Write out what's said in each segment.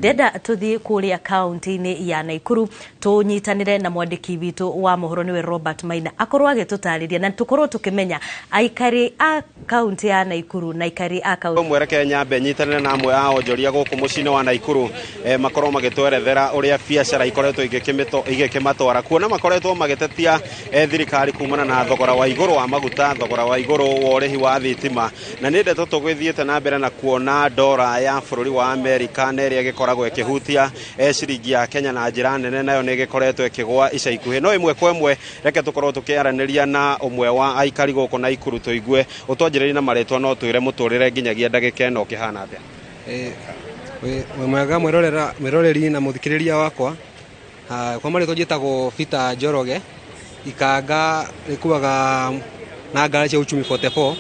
Ndenda tũthiĩ kũrĩa kaunti-inĩ ya Naikuru, tũnyitanĩre na mwandĩki witũ wa mohoro, nĩwe Robert Maina, akorwo agĩtũtarĩria na tũkorwo tũkĩmenya aikari a kaunti ya Naikuru na aikari a kaunti Ũmwe, reke nyambe nyitanĩre na amwe a onjoria gũkũ mũciĩ-inĩ wa Naikuru, makorwo magĩtwerethera ũrĩa biacara ikoretwo igĩkĩmatwara, kuona makoretwo magĩtetia thirikari kumana na thogora wa igũrũ wa maguta, thogora wa igũrũ wa ũrĩhi wa thitima. Na nĩ ndeto tũgĩthiĩte na mbere na kuona ndora ya bũrũri wa Amerika na ĩrĩa ĩgĩkoragwo ĩkĩhutia ciringi ya Kenya na njĩra nene, nayo nĩ ĩgĩkoretwo ĩkĩgũa ica ikuhĩ. No ĩmwe kwa ĩmwe, reke tũkorwo tũkĩaranĩria na ũmwe wa aikari gũkũ Naikuru, tũigue. Ũtwanjĩrĩrie na marĩtwa, no twĩre mũtũrĩre nginyagia ndagĩka ĩno ũkĩhana atĩa? Wĩ mwega mwĩroreri na mũthikĩrĩria wakwa. Kwa marĩtwa njĩtagwo Peter Njoroge, ikanga rĩkuaga na ngari cia Uchumi 44.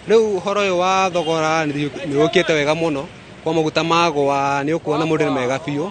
Rĩu ũhoro ũyũ wa thogora nĩ ũkĩte wega mũno, kwa maguta magwa nĩ ũkuona mũndũ nĩ mega biũ,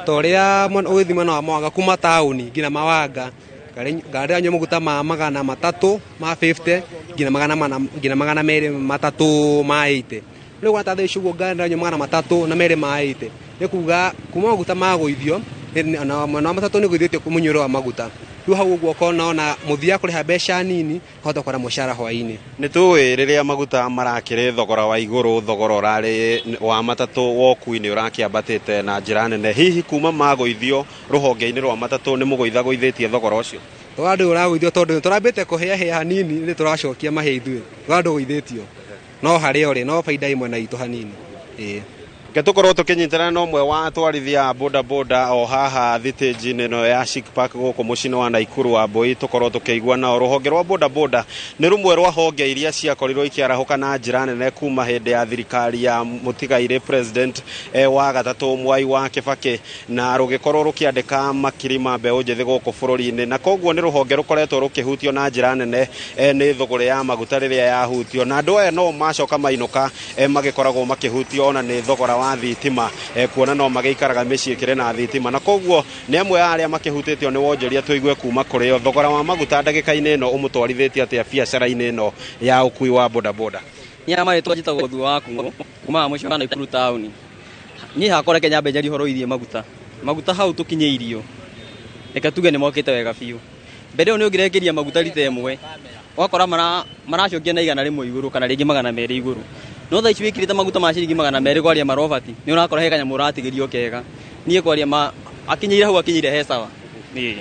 ta ũrĩa ũgĩthiĩ mwena wa Mawanga, kuma taũni nginya Mawanga, ngari ĩranyua maguta ma 300 ma 50 nginya 400, nginya 230 ma 80. Rĩu gwata thaa ici ũguo ngari ĩranyua 302 ma 80, nĩ kuga kuma maguta magũithio na mwena wa matatũ nĩ gũithĩtio mũnyuĩre wa maguta. Rĩu hau ũguo ũkona ona mũthia kũrĩha mbeca nini, ahota kuona mũcara hwaĩ-inĩ. Nĩ tũĩ rĩrĩa maguta marakĩrĩ thogora wa igũrũ, thogora ũrarĩ wa matatũ wa ũkui nĩ ũrakĩambatĩte na njĩra nene. Hihi kuma magũithio rũhonge-inĩ rwa matatũ, nĩ mũgũithagũithĩtie thogora ũcio? Thogora ndũrĩ ũragũithio, tondũ tũrambĩte kũhĩahĩa hanini, nĩ tũracokia mahĩa ithuĩ. Thogora ndũgũithĩtio, no harĩa ũrĩ no baida ĩmwe na itũ hanini. Ĩĩ. Reke tũkorwo tũkĩnyitana na ũmwe wa atwarithia a boda boda o haha thitĩnji-inĩ ĩno ya Chic Park gũkũ mũciĩ-inĩ wa Naikuru wa Mbui, tũkorwo tũkĩigua nao. Rũhonge rwa boda boda nĩ rũmwe rwa honge iria ciakorirwo ikĩarahũka na njĩra nene kuma hĩndĩ ya thirikari ya mũtigairĩ president wa gatatũ Mwai wa Kibaki, na rũgĩkorwo rũkĩandĩka makiri ma mbeũ njĩthĩ gũkũ bũrũri-inĩ, na koguo nĩ rũhonge rũkoretwo rũkĩhutio na njĩra nene nĩ thũgũrĩ ya maguta rĩrĩa yahutio, na andũ aya no macoka mainũka, magĩkoragwo makĩhutio ona nĩ thogora wa thitima, kuona no magĩikaraga mĩciĩ ĩkĩrĩ na thitima, na koguo nĩ amwe a arĩa makĩhutĩtio nĩ wonjoria. Tũigue kuma kũrĩ o, thogora wa maguta ndagĩka-inĩ ĩno ũmũtwarithĩtie atĩa biacara-inĩ ĩno ya ũkui wa bodaboda? Niĩ marĩtwa njĩtagwo Thu wa Kung'ũ, kumaga mũciĩ wa Naikuru taũni. Niĩ hakwa reke nyambe njarie ũhoro wĩgiĩ maguta. Maguta hau tũkinyĩirio, reke tuge nĩ mokĩte wega biũ. Mbere ĩyo nĩ ũngĩrekĩria maguta rita ĩmwe, ũgakora maracokia na 100 igũrũ kana rĩngĩ 200 igũrũ. No thaa ici wĩkĩrĩte maguta ma ciringi 200 kwaria marobati, nĩ ũrakora he kanyamũ ũratigĩrio kega. Niĩ kwaria ma akinyĩire hau, akinyĩire he sawa. Ĩĩ.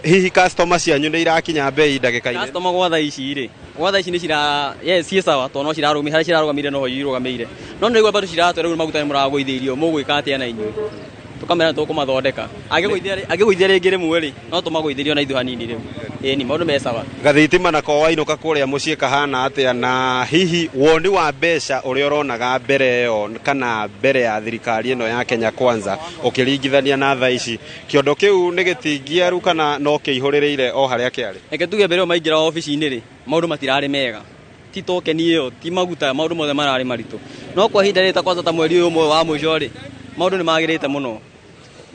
Hihi customer cianyu nĩ irakinya bei ndagĩka-inĩ? Customer gwa thaa ici rĩ, gwa thaa ici nĩ cira, yes, ciĩ sawa, tondũ no cirarũmĩ harĩa cirarũgamĩire noho irũgamĩire. No nĩ bado ciratwĩra rĩu maguta nĩ mũragũithĩirio, mũgwĩka atĩa na inyuĩ? Tũkamera tũkũmathondeka. Angĩgũithia rĩngĩ rĩmwe rĩ, no tũmagũithĩrio na ithuĩ hanini rĩu. Ĩni, maũndũ me sawa. Gathitima nako wainũka kũrĩa mũciĩ kahana atĩa, na hihi woni wa mbeca ũrĩa ũronaga mbere ĩyo kana mbere ya thirikari ĩno ya Kenya Kwanza ũkĩringithania na thaa ici, kĩondo kĩu nĩ gĩtingiaru kana no kĩihũrĩrĩire o harĩa kĩarĩ? Reke tuge mbere ĩyo maingĩra obici-inĩ rĩ, maũndũ matirarĩ mega, ti tokeni ĩyo, ti maguta, maũndũ mothe mararĩ maritũ. No kwa ihinda rĩrĩ, ta kwanza ta mweri ũyũ ũmwe wa mũico rĩ, maũndũ nĩ magĩrĩte mũno.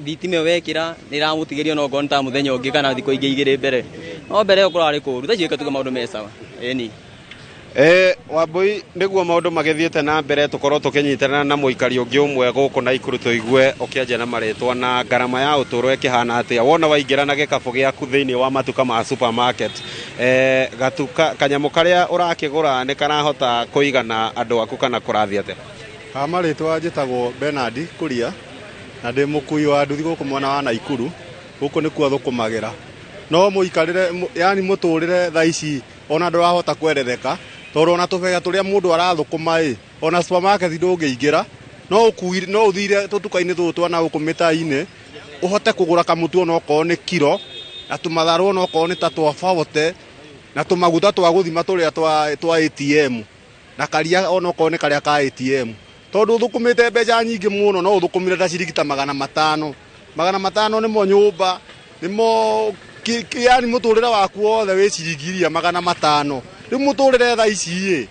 Thitima ĩyo wekĩra nĩ ĩramũtigĩria no ngoni ta mũthenya ũngĩ kana thikũ ingĩ igĩrĩ mbere, no mbere ĩyo kũrarĩ kũũru. Thaa ici reke tuge maũndũ me sawa. Ĩni. Wambui, nĩguo maũndũ magĩthiĩte na mbere, tũkorwo tũkĩnyitana na mũikari ũngĩ ũmwe gũkũ Naikuru, tũigue ũkĩanjia na marĩtwa na ngarama ya ũtũũro ĩkĩhana atĩa. Wona waingĩra na gĩkabũ gĩaku thĩinĩ wa matuka ma supermarket, gatuka kanyamũ karĩa ũrakĩgũra nĩ karahota kũigana andũ aku kana kũrathiĩ atĩa? Ha marĩtwa njĩtagwo Bernard Kuria, na ndĩ mũkui wa nduthi gũkũ mwena wa Naikuru. Gũkũ nĩkuo thũkũmagĩra. No mũikarĩre, yani mũtũrĩre thaa ici ona ndũrahota kwerereka, tondũ ona tũbeca tũrĩa mũndũ arathũkũma ĩ, ona supermarket ndũngĩingĩra, no ũkuire, no ũthire tũtuka-inĩ tũtũ twa na gũkũ mĩtaa-inĩ, ũhote kũgũra kamũtu ona okorwo nĩ kiro, na tũmatharũ ona okorwo nĩ ta twa bote, na tũmaguta twa gũthima tũrĩa twa ATM, na karia ona okorwo nĩ karĩa ka ATM, tondũ ũthũkũmĩte mbeca nyingĩ mũno, no ũthũkũmire ta ciringi ta 500. 500 nĩmo nyũmba, nĩmo yani mũtũrĩre waku wothe wĩ ciringi iria 500. Rĩu mũtũrĩre thaa ici ĩ,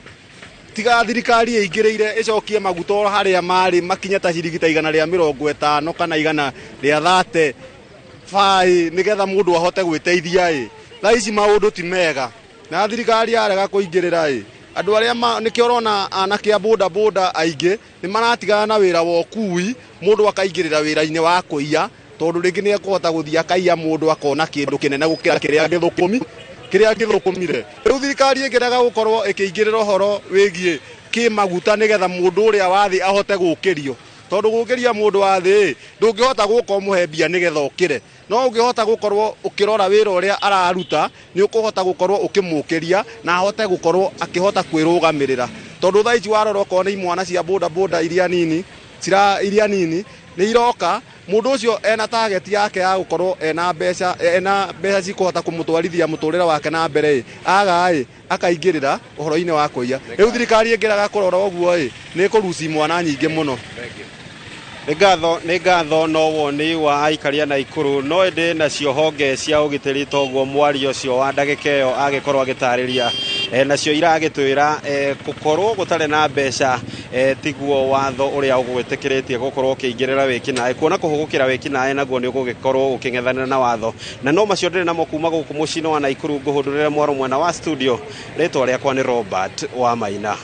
tiga thirikari ĩingĩrĩire ĩcokie maguta o harĩa marĩ, makinye ta ciringi ta 150 kana 130 baĩ, nĩgetha mũndũ ahote gwĩteithia ĩ. Thaa ici maũndũ ti mega, na thirikari yarega kũingĩrĩra ĩ, Andũ arĩa nĩkĩo ũrona anake a boda boda aingĩ nĩ maratigana na wĩra wa ũkui, mũndũ akaingĩrĩra wĩra-inĩ wa kũiya, tondũ rĩngĩ nĩ ekũhota gũthiĩ akaiya mũndũ akona kĩndũ kĩnene gũkĩra kĩrĩa gĩthũkũmire. Rĩu thirikari ĩngĩrega gũkorwo ĩkĩingĩrĩra ũhoro wĩgiĩ kĩmaguta nĩgetha mũndũ ũrĩa wa thĩ ahote gũkĩrio, tondũ gũkĩria mũndũ wa thĩ ndũngĩhota gũka ũmũhe mbia nĩgetha ũkĩre, no ũngĩhota gũkorwo ũkĩrora wĩra ũrĩa araruta nĩ ũkũhota gũkorwo ũkĩmũkĩria na ahote gũkorwo akĩhota kwĩrũgamĩrĩra. Tondũ thaa ici warora okorwo nĩ imwana cia boda boda iria nini iria nini nĩ iroka, mũndũ ũcio ena target yake ya gũkorwo ena mbeca cikũhota kũmũtwarithia mũtũrĩre wake na mbere, aga akaingĩrĩra ũhoro-inĩ wa kũiya. Rĩu thirikari ĩngĩraga kũrora ũguo nĩ ĩkũruci mwana nyingĩ mũno. Nĩ ngatho no woni wa aikari a Naikuru, no ĩndĩ nacio honge cia ũgitĩri toguo mwario ũcio wa ndagĩka ĩyo agĩkorwo agĩtarĩria, nacio iragĩtwĩra gũkorwo gũtarĩ na mbeca tiguo watho ũrĩa ũgwĩtĩkĩrĩtie gũkorwo ũkĩingĩrĩra wĩkinaĩ, kuona kũhũgũkĩra wĩkinaĩ naguo nĩ ũgũgĩkorwo ũkĩng'ethanĩra na watho. Na no macio ndĩrĩ namo kuma gũkũ mũciĩ-inĩ wa Naikuru, ngũhũndũrĩre mwaro mwena wa studio. Rĩtwa rĩakwa nĩ Robert wa Maina.